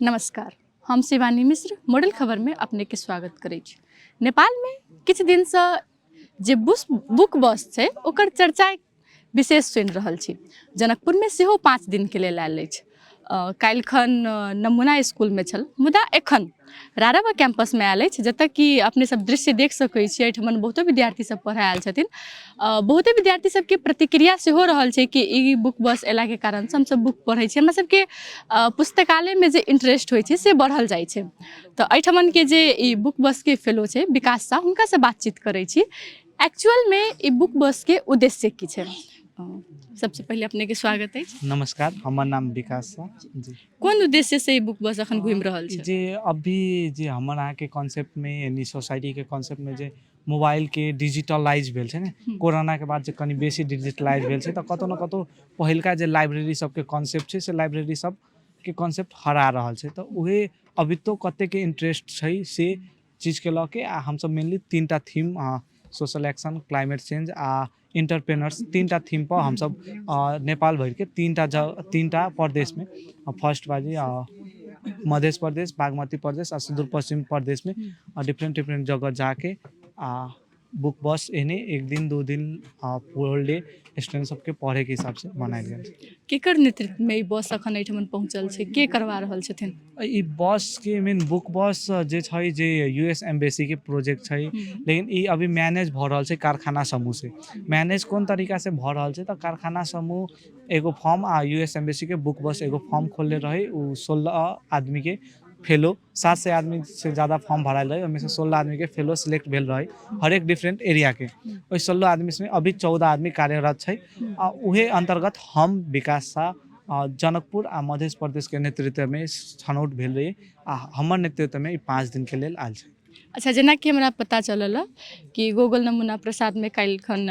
नमस्कार, हम शिवानी मिश्र मॉडल खबरमे अपनेके स्वागत करै छी। नेपालमे किछु दिनसँ जे बुक बस छै ओकर चर्चा विशेष सुनि रहल छी। जनकपुरमे सेहो 5 दिनके लेल आयल अछि। काल्हिखन नमूना स्कूलमे छल, मुदा एखन राराबा कैंपसमे आयल अछि, जतऽ कि अपने सब दृश्य देख सकै छी। एहिठमन बहुतो विद्यार्थी सब पढ़ऽ आयल छथिन। बहुते विद्यार्थी सबके प्रतिक्रिया सेहो रहल छै कि ई बुक बस अयलाके कारणसँ हमसब बुक पढ़ै छी, हमरा सबके पुस्तकालयमे जे इंटरेस्ट होइ छै से बढ़ल जाइ छै। तऽ एहिठमनके जे ई बुक बसके फेलो छै विकास साह, हुनकासँ बातचीत करै छी। एक्चुअलमे ई बुक बसके उद्देश्य की छै? सबसँ पहिले अपनेके स्वागत अछि। नमस्कार, हमर नाम विकास शाह जी। कोन उद्देश्य से ई बुक बस अखन घुमि रहल छै? जे अभी जे हमर अहाँके कॉन्सेप्टमे यानी सोसाइटीके कॉन्सेप्टमे जे मोबाइलके डिजिटलाइज भेल छै ने, कोरोनाके बाद जे कनि बेसी डिजिटलाइज भेल छै, तऽ कतहु ने कतहु पहिलका जे लाइब्रेरी सबके कॉन्सेप्ट छै से लाइब्रेरी सबके कॉन्सेप्ट हरा रहल छै। तऽ उहे अबितो कतेकके इंटरेस्ट छै से चीजके लऽ के, आ हमसब मेनली 3टा theme, social action, climate change आ इंटरप्रेनर्स, 3टा थीमपर हमसब नेपाल भरिके 3टा प्रदेशमे, फर्स्ट बाजी मधेश प्रदेश, बागमती प्रदेश आ सुदूर पश्चिम प्रदेशमे डिफरेंट डिफरेंट जगह जाके आ बुक बस एहने 1 दिन 2 दिन होल डे स्टूडेंट सबके पढ़ैके हिसाबसँ बनायल गेल छै। केकर नेतृत्वमे ई बस अखन एहिठमन पहुँचल छै? के करवा रहल छथिन ई बसके? मेन बुक बस जे छै जे यू एस एम्बेसीके प्रोजेक्ट छै, लेकिन ई अभी मैनेज भऽ रहल छै कारखाना समूहसँ। मैनेज कोन तरीकासँ भऽ रहल छै? तऽ कारखाना समूह एगो फॉर्म आ यू एस एम्बेसीके बुक बस एगो फॉर्म खोलले रहै। ओ 16 आदमीके फेलो, 700 आदमीसँ ज्यादा फॉर्म भरायल रहै, ओहिमे सँ 16 आदमीके फेलो सिलेक्ट भेल रहै हरेक डिफरेंट एरियाके। ओहि 16 आदमीमे अभी 14 आदमी कार्यरत छै आ उहे अन्तर्गत हम विकास शाह जनकपुर आ मधेश प्रदेशके नेतृत्वमे छनौट भेल रही आ हमर नेतृत्वमे ई 5 दिनके लेल आयल छै। अच्छा, जेनाकि हमरा पता चलल हँ कि गोगल नमूना प्रसादमे काल्हिखन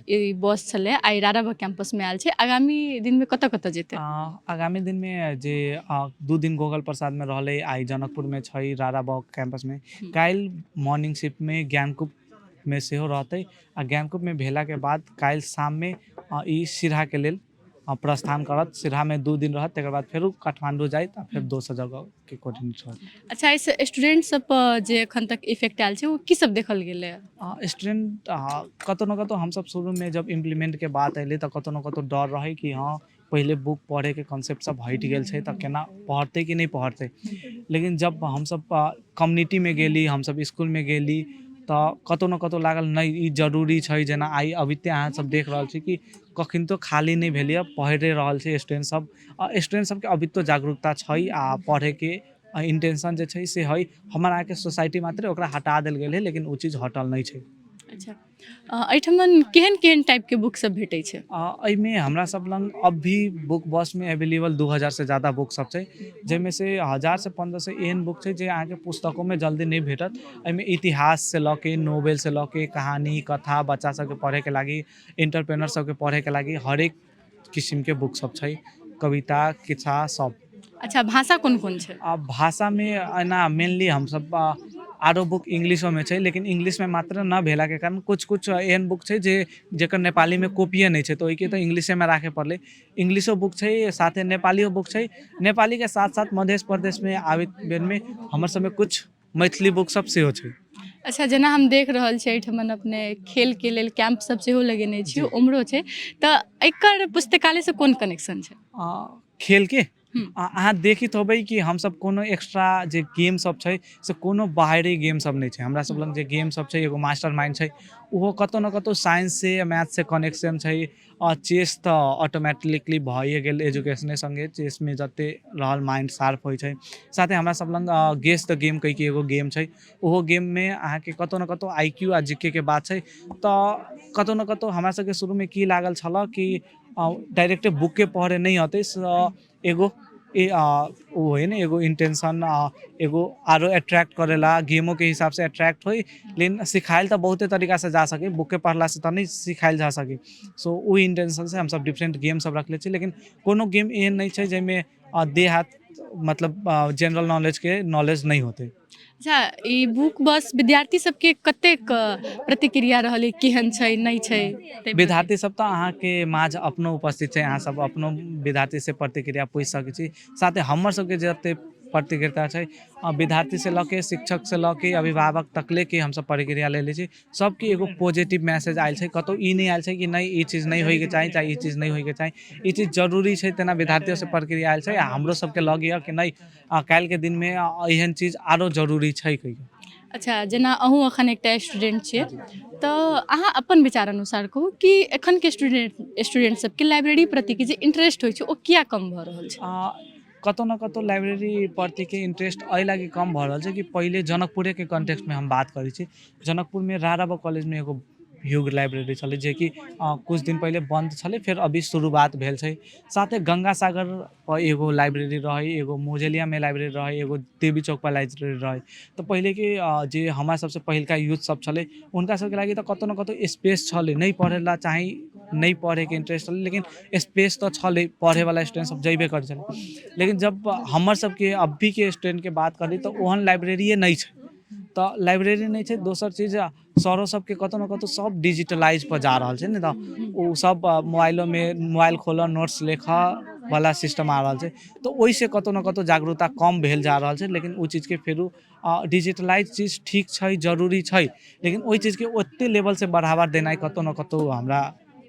ई बस छलै, आइ राराबा कैंपसमे आयल छै, आगामी दिनमे कतऽ कतऽ जेतै? आगामी दिनमे जे 2 दिन गोगल प्रसादमे रहलै, आइ जनकपुरमे छै राराबा कैंपसमे, काल्हि मॉर्निंग शिफ्टमे ज्ञानकूपमे सेहो रहतै आ ज्ञानकूपमे भेलाके बाद काल्हि शाममे ई सिरहाके लेल प्रस्थान करत। सिरहामे 2 दिन रहत, तकर बाद फेरो काठमाण्डू जाइत आ फेर दोसर जगहके कोऑर्डिनेट रहत। अच्छा, एहिसँ स्टूडेंट सब पर जे एखन तक इफेक्ट आयल छै ओ की सब देखल गेलै? स्टूडेंट कतहु ने कतहु हमसब शुरूमे जब इम्प्लीमेंटके बात अयलै तऽ कतहु ने कतहु डर रहै कि हँ, पहिले बुक पढ़ैके कॉन्सेप्ट सब हटि गेल छै तऽ केना पढ़तै कि नहि पढ़तै। लेकिन जब हमसब कम्युनिटीमे गेली, हमसब इसकुलमे गेली, तऽ कतहु ने कतहु लागल नहि, ई जरूरी छै। जेना आइ अबिते अहाँ सब देख रहल छी कि कखनितो खाली नहि भेल यऽ, पढ़ि रहल छै स्टूडेंट सब आ स्टूडेंट सबके अबितो जागरूकता छै आ पढ़ैके इंटेंशन जे छै से हइ। हमर अहाँके सोसाइटी मात्र ओकरा हटा देल गेल हइ, लेकिन ओ चीज हटल नहि छै। अच्छा, एहिठमन केहन केहन टाइपके बुक सब भेटै छै? एहिमे हमरा सब लग अभी बुक बसमे अवेलेबल 2000सँ ज्यादा बुक सब छै, जाहिमे से 1000सँ 1500 एहन बुक छै जे अहाँके पुस्तकोमे जल्दी नहि भेटत। एहिमे इतिहाससँ लऽ के, नोवेलसँ लऽ के, कहानी कथा, बच्चा सबके पढ़ैके लागि, एंटरप्रेनर सबके पढ़ैके लागि हरेक किसिमके बुक सब छै, कविता, किस्सा सब। अच्छा, भाषा कोन कोन छै? आ भाषामे एना मेनली हमसब आरो बुक इंग्लिशोमे छै, लेकिन इंग्लिशमे मात्र नहि भेलाके कारण किछु किछु एहन बुक छै जे जकर नेपालीमे कॉपिए नहि छै, तऽ ओहिके तऽ इंग्लिशेमे राखै पड़लै। इंग्लिशो बुक छै, साथे नेपालियो बुक छै। नेपालीके साथ साथ मधेश प्रदेशमे आबैत बेरमे हमर सबमे किछु मैथिली बुक सब सेहो छै। अच्छा, जेना हम देख रहल छी एहिठमन अपने खेलके लेल कैंप सब सेहो लगेने छी, उम्हरो छै, तऽ एकर पुस्तकालयसँ कोन कनेक्शन छै? खेलके अहाँ देखैत होबै कि हमसब कोनो एक्स्ट्रा जे गेम सब छै से कोनो बाहरी गेम सब नहि छै। हमरा सब लग जे गेम सब छै, एगो मास्टर माइंड छै, ओहो कतहु ने कतहु साइंस से मैथ से कनेक्शन छै। आ चेस तऽ ऑटोमेटिकली भइए गेल एजुकेशने सङ्गे। चेसमे जते रहल माइंड शार्प होइ छै। साथे हमरा सब लग गेस द गेम कहिके एगो गेम छै, ओहो गेममे अहाँके कतहु ने कतहु I Q आ जी के के बात छै। तऽ कतहु ने कतहु हमरा सबके शुरूमे की लागल छलऽ कि डायरेक्टे बुकके पढ़े नहि अतै, से एगो ओ होइ ने एगो इंटेंशन, एगो आरो अट्रैक्ट करेला गेमोके हिसाबसँ अट्रैक्ट होइ। लेकिन सिखायल तऽ बहुते तरीकासँ जा सकै, बुकके पढ़लासँ तऽ नहि सिखायल जा सकै। सो ओहि इंटेंशनसँ हमसब डिफरेंट गेम सब रखले छी, लेकिन कोनो गेम एहन नहि छै जाहिमे देह हाथ मतलब जनरल नॉलेजके नॉलेज नहि होतै। अच्छा, ई बुक बस विद्यार्थी सबके कतेक प्रतिक्रिया रहलै, केहन छै नहि छै? विद्यार्थी सब तऽ अहाँके माझ अपनो उपस्थित छै, अहाँ सब अपनो विद्यार्थी से प्रतिक्रिया पूछि सकै छी। साथे हमर सबके जते प्रतिक्रिया छै। विद्यार्थीसँ लऽ के शिक्षकसँ लऽ के अभिभावक तकले के हमसब प्रतिक्रिया लेले छी, सबके एगो पॉजिटिव मैसेज आयल छै। कतहु ई नहि आयल छै कि नहि ई चीज नहि होइके चाही, चाहे ई चीज नहि होइके चाही, ई चीज जरूरी छै, तेना विद्यार्थियोसँ प्रक्रिया आयल छै। आ हमरो सबके लगैए कि नहि काल्हिके दिनमे एहन चीज आरो जरूरी छै कहिके। अच्छा, जेना अहूँ एखन एकटा स्टूडेंट छियै, तऽ अहाँ अपन विचार अनुसार कहू कि एखनके स्टूडेंट सबके लाइब्रेरी प्रतिके जे इंटरेस्ट होइ छै ओ किया कम भऽ रहल छै? कतहु ने कतहु लाइब्रेरी प्रतिके इंटरेस्ट एहि लागी कम भऽ रहल छै कि पहिले जनकपुरेके कॉन्टेक्स्टमे हम बात करै छी, जनकपुरमे राराबा कॉलेजमे एगो ह्यूग लाइब्रेरी छलै जेकि किछु दिन पहिले बन्द छलै, फेर अभी शुरुआत भेल छै। साथे गंगा सागर पर एगो लाइब्रेरी रहै, एगो मोजेलियामे लाइब्रेरी रहै, एगो देवी चौकपर लाइब्रेरी रहै। तऽ पहिलेके जे हमरा सबसँ पहिलका यूथ सब छलै हुनका सबके लागि तऽ कतहु ने कतहु स्पेस छलै, नहि पढ़ै लए चाही, नहि पढ़ैके इंटरेस्ट छलै, लेकिन स्पेस तऽ छलै, पढ़ैवला स्टूडेंट सब जेबे करै छलै। लेकिन जब हमर सबके अभीके स्टूडेंटके बात करी तऽ ओहन लाइब्रेरिए नहि छै, तऽ लाइब्रेरी नहि छै। दोसर चीज सरो सबके कतहु ने कतहु सब डिजिटलाइज पर जा रहल छै ने, तऽ ओ सब मोबाइलोमे मोबाइल खोलऽ नोट्स लिखऽ वाला सिस्टम आ रहल छै, तऽ ओहिसँ कतहु ने कतहु जागरूकता कम भेल जा रहल छै। लेकिन ओ चीजके फेरो डिजिटलाइज चीज ठीक छै, जरूरी छै, लेकिन ओहि चीजके ओते लेवलसँ बढ़ावा देनाइ कतहु ने कतहु हमरा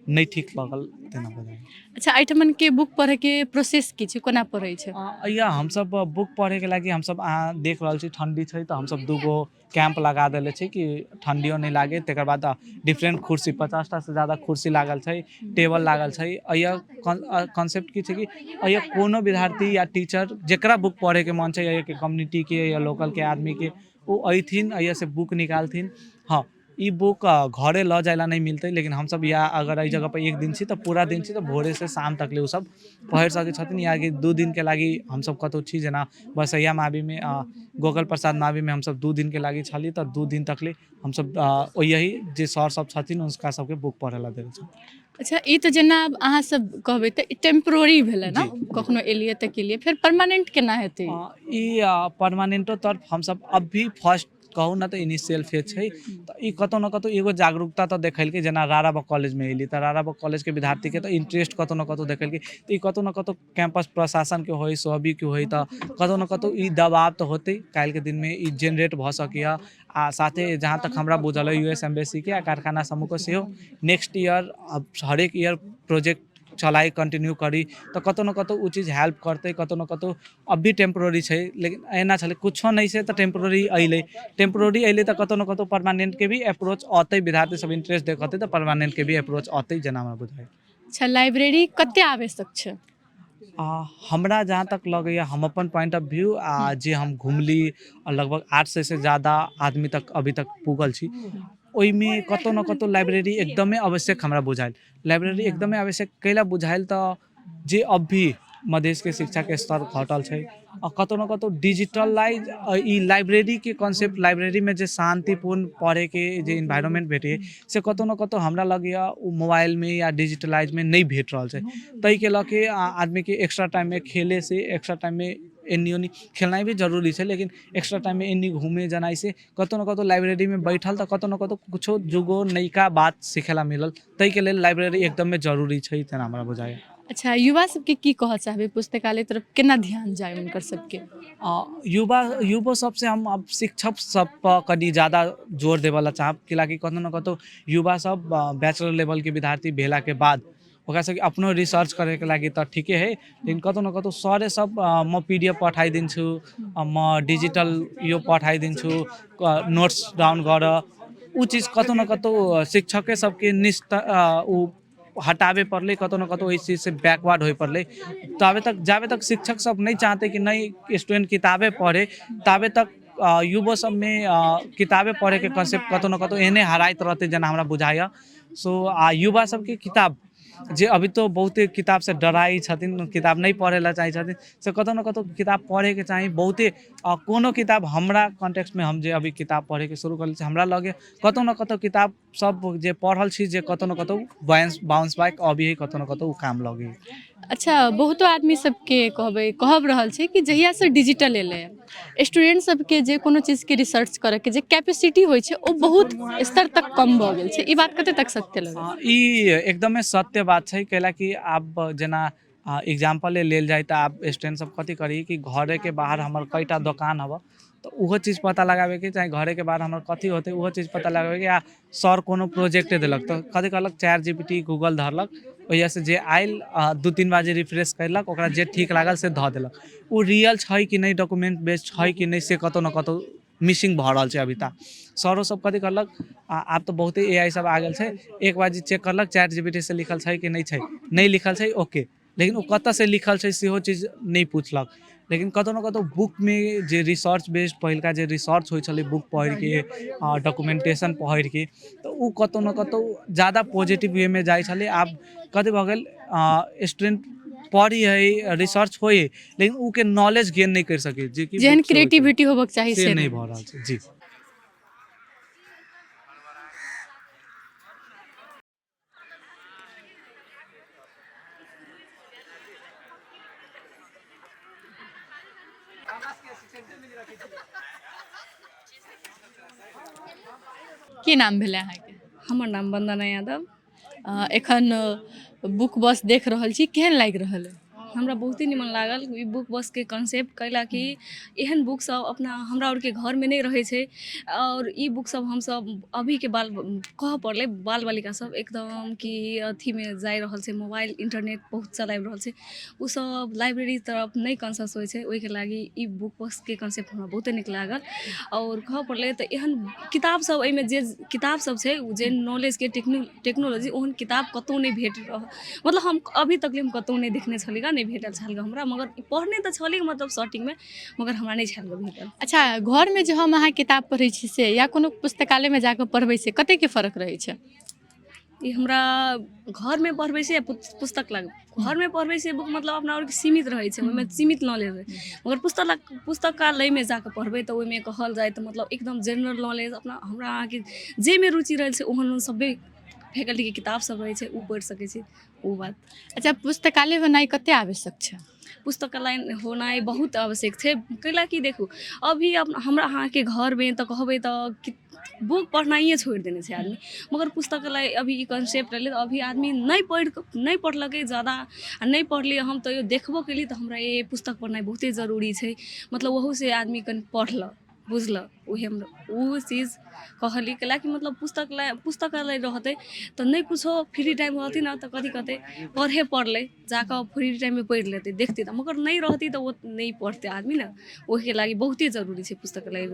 नहि ठीक लगल तेना बुझाइ। अच्छा, एहिठमनके बुक पढ़ैके प्रोसेस की छै, कोना पढ़ै छै? या हमसब बुक पढ़ैके लागि हमसब अहाँ देख रहल छी ठण्डी छै तऽ हमसब दूगो कैंप लगा देले छी कि ठण्डियो नहि लागे। तकर बाद डिफरेंट कुर्सी 50टा से जादा कुर्सी लागल छै, टेबल लागल छै। एहिया कॉन्सेप्ट की छै कि एहिया कोनो विद्यार्थी या टीचर जकरा बुक पढ़ैके मन छै, एहियाके कम्युनिटीके या लोकलके आदमीके, ओ अयथिन एहिया से बुक निकालथिन। हँ, ई बुक घरे लऽ जाय लए नहि मिलतै, लेकिन हमसब या अगर एहि जगहपर एक दिन छी तऽ पूरा दिन छी, तऽ भोरेसँ शाम तकले ओसब पढ़ि सकै छथिन। या कि 2 दिनके लागि हमसब कतहु छी, जेना बसैया मावीमे गोकल प्रसाद मावीमे हमसब 2 दिनके लागि छली, तऽ 2 दिन तकले हमसब ओहिही जे सर सब छथिन हुनका सबके बुक पढ़ै लए देल छै। अच्छा, ई तऽ जेना आब अहाँ सब कहबै तऽ ई टेम्प्रोरी भेलै ने, कखनो एलियै तऽ केलियै, फेर परमानेंट केना हेतै? ई परमानेंटो तरफ हमसब अभी फर्स्ट कहू ने तऽ इनिशियल फेज छै, तऽ ई कतहु ने कतहु एगो जागरूकता तऽ देखेलकै। जेना राराबा कॉलेजमे अयली तऽ राराबा कॉलेजके विद्यार्थीके तऽ इंटरेस्ट कतहु ने कतहु देखेलकै, तऽ ई कतहु ने कतहु कैंपस प्रशासनके होइ, सोहबीके होइ, तऽ कतहु ने कतहु ई दबाव तऽ होतै, काल्हिके दिनमे ई जेनरेट भऽ सकैए। आ साथे जहाँ तक हमरा बुझल अइ यू एस एम्बेसीके आ कारखाना समूहके सेहो नेक्स्ट ईयर हरेक ईयर प्रोजेक्ट चलाइ कंटिन्यू करी तऽ कतहु ने कतहु ओ चीज हेल्प करतै। कतहु ने कतहु अभी टेम्प्रोरी छै, लेकिन एना छलै कुछो नहि छै तऽ टेम्प्रोरी अयलै, टेम्प्रोरी अयलै तऽ कतहु ने कतहु परमानेंटके भी अप्रोच अतै, विद्यार्थी सब इंटरेस्ट देखतै तऽ परमानेंटके भी अप्रोच अतै, जेना हमरा बुझाइ। अच्छा, लाइब्रेरी कते आवश्यक छै? हमरा जहाँ तक लगैए, हम अपन पॉइंट ऑफ व्यू आ जे हम घुमली लगभग 800 से ज्यादा आदमी तक अभी तक पुगल छी, ओहिमे कतहु ने कतहु लाइब्रेरी एकदमे आवश्यक हमरा बुझायल। लाइब्रेरी एकदमे आवश्यक कैला बुझायल तऽ जे अभी मधेशके शिक्षाके स्तर घटल छै आ कतहु ने कतहु डिजिटलाइज ई लाइब्रेरीके कॉन्सेप्ट, लाइब्रेरीमे जे शान्तिपूर्ण पढ़ैके जे इन्वायरमेंट भेटैए से कतहु ने कतहु हमरा लगैए ओ मोबाइलमे या डिजिटलाइजमे नहि भेट रहल छै। ताहिके लऽ के आदमीके एक्स्ट्रा टाइममे खेलैसँ, एक्स्ट्रा टाइममे एन्नी ओन्नी खेलनाइ भी जरूरी छै, लेकिन एक्स्ट्रा टाइममे एन्नी घूमे जेनाइ से कतहु ने कतहु लाइब्रेरीमे बैठल तऽ कतहु ने कतहु किछो जुगो नयका बात सिखै लए मिलल, ताहिके लेल लाइब्रेरी एकदमे जरूरी छै, तेना हमरा बुझाइए। अच्छा, युवा सबके की कहऽ चाहबै, पुस्तकालय तरफ केना ध्यान जाय हुनकर सबके? युवो सबसँ हम आब शिक्षक सब पर कनि ज्यादा जोर देबऽ लए चाहब, कैलाकि कतहु ने कतहु युवा सब बैचलर लेवलके विद्यार्थी भेलाके बाद ओकरा सबके अपनो रिसर्च करैके लागि तऽ ठीके हइ, लेकिन कतहु ने कतहु सरे सब म पी डी एफ पठाइदिन्छु, म डिजिटल यो पठाइदिन्छु, नोट्स डाउन गर, उ चीज कतहु ने कतहु शिक्षके सबके निस्त उ हटाबे पड़लै, कतहु ने कतहु ओहि चीजसँ बैकवर्ड होइ पड़लै। ताबे तक जाबे तक शिक्षक सब नहि चाहतै कि नहि स्टूडेंट किताबे पढ़े, ताबे तक युवो सबमे किताबे पढ़ैके कॉन्सेप्ट कतहु ने कतहु एहने हराइत रहतै, जेना हमरा बुझाइए। सो आ युवा सबके किताब जे अभी तो बहुते किताबसँ डराइ छथिन, किताब नहि पढ़ै लए चाहै छथिन, से कतहु ने कतहु किताब पढ़ैके चाही बहुते। कोनो किताब हमरा कॉन्टेक्स्टमे हम जे अभी किताब पढ़ैके शुरू करले छी, हमरा लगैए कतहु ने कतहु किताब सब जे पढ़ल छी जे कतहु ने कतहु बाउंस बैक अभी कतहु ने कतहु ओ काम लगैए। अच्छा, बहुतो आदमी सबके कहब रहल छै कि जहियासँ डिजिटल एलै स्टूडेंट सबके जे कोनो चीजके रिसर्च करैके जे कैपेसिटी होइ छै ओ बहुत स्तर तक कम भऽ गेल छै, ई बात कते तक सत्य लगै? ई एकदमे सत्य बात छै, कैलाकि आब जेना एग्जाम्पले लेल जाय तऽ आब स्टूडेंट सब कथी करी कि घरेके बाहर हमर कएटा दोकान हबऽ, तऽ ओहो चीज पता लगाबेके चाहे घरेके बाहर हमर कथी होतै ओहो चीज पता लगाबेके। आ सर कोनो प्रोजेक्टे देलक तऽ कथी कहलक, चैट जीपीटी गूगल धरलक, ओहिसँ जे आयल 2-3 बार जे रिफ्रेश कयलक, ओकरा जे ठीक लागल से धऽ देलक। ओ रियल छै कि नहि, डॉक्यूमेंट बेस्ड छै कि नहि, से कतहु ने कतहु मिसिंग भऽ रहल छै अभी तक। सरो सब कथी करलक, आब तऽ बहुते ए आई सब आ गेल छै, एक बार जे चेक करलक चैट जीपीटी से लिखल छै कि नहि छै, नहि लिखल छै ओके, लेकिन ओ कतऽसँ लिखल छै सेहो चीज नहि पुछलक। लेकिन कतहु ने कतहु बुकमे जे रिसर्च बेस्ड पहिलुका जे रिसर्च होइ छलै बुक पढ़िके, डॉक्यूमेंटेशन पढ़िके, तऽ ओ कतहु ने कतहु ज्यादा पॉजिटिव वेमे जाइ छलै। आब कथी भऽ गेल, स्टूडेंट पढ़ी हइ, रिसर्च होइ हइ, लेकिन ओके नॉलेज गेन नहि करि सकै जेकि जेहन बुकसँ होइ छै। क्रिएटिविटी होबक चाही से से नहि भऽ रहल छै। जी। की नाम भेलै अहाँके? हमर नाम वन्दना यादव। एखन बुक बस देख रहल छी, केहन लागि रहल है? हमरा बहुते निमन लागल ई बुक बसके कॉन्सेप्ट, कैला कि एहन बुक सब अपना हमरा आरके घरमे नहि रहै छै, आओर ई बुक सब हमसब अभीके बाल कहऽ पड़लै बाल बालिका सब एकदम कि अथीमे जाइ रहल छै, मोबाइल इन्टरनेट बहुत चलाबि रहल छै, ओसब लाइब्रेरी तरफ नहि कॉन्सस होइ छै। ओहिके लागि ई बुक बसके कॉन्सेप्ट हमरा बहुते नीक लागल। आओर कहऽ पड़लै तऽ एहन किताब सब एहिमे जे किताब सब छै ओ जे नॉलेजके टेक्नोलॉजी ओहन किताब कतहु नहि भेट रहल, मतलब हम अभी तक हम कतहु नहि देखने छली नहि भेटल छल हमरा, मगर पढ़ने तऽ छली मतलब शॉर्टिंगमे, मगर हमरा नहि छल भेटल। अच्छा, घरमे जे हम अहाँ किताब पढ़ै छी से या कोनो पुस्तकालयमे जाकऽ पढ़बै से कतेकके फर्क रहै छै? ई हमरा घरमे पढ़बै छै पुस्तक लग घरमे पढ़बै छै बुक मतलब अपना आरके सीमित रहै छै, ओहिमे सीमित नॉलेज रहै, मगर पुस्तकालयमे जाकऽ पढ़बै तऽ ओहिमे कहल जाय तऽ मतलब एकदम जेनरल नॉलेज अपना हमरा अहाँके जाहिमे रुचि रहै छै ओहन ओहन सभे फैकल्टीके किताब सब रहै छै, ओ पढ़ि सकै छी ओ बात। अच्छा, पुस्तकालय होनाइ कते आवश्यक छै? पुस्तकालय होनाइ बहुत आवश्यक छै, कैला कि देखू अभी हमरा अहाँके घरमे तऽ कहबै तऽ बुक पढ़नाइए छोड़ि देने छै आदमी, मगर पुस्तकालय अभी ई कॉन्सेप्ट एलै तऽ अभी आदमी नहि पढ़ि नहि पढ़लकै ज्यादा, आ नहि पढ़लियै हम तैयो देखबो केलियै तऽ हमरा ई पुस्तक पढ़नाइ बहुते जरूरी छै, मतलब ओहूसँ आदमी कनि पढ़लक बुझलक, ओहे हमरा ओ चीज कहली कैला कि मतलब पुस्तकालय रहतै तऽ नहि कुछो फ्री टाइम रहतै ने तऽ कथी कहतै पढ़े पड़लै जाकऽ फ्री टाइममे पढ़ि लेतै देखतै तऽ, मगर नहि रहतै तऽ ओ नहि पढ़तै आदमी ने, ओहिके लागि बहुते जरूरी छै पुस्तकालय।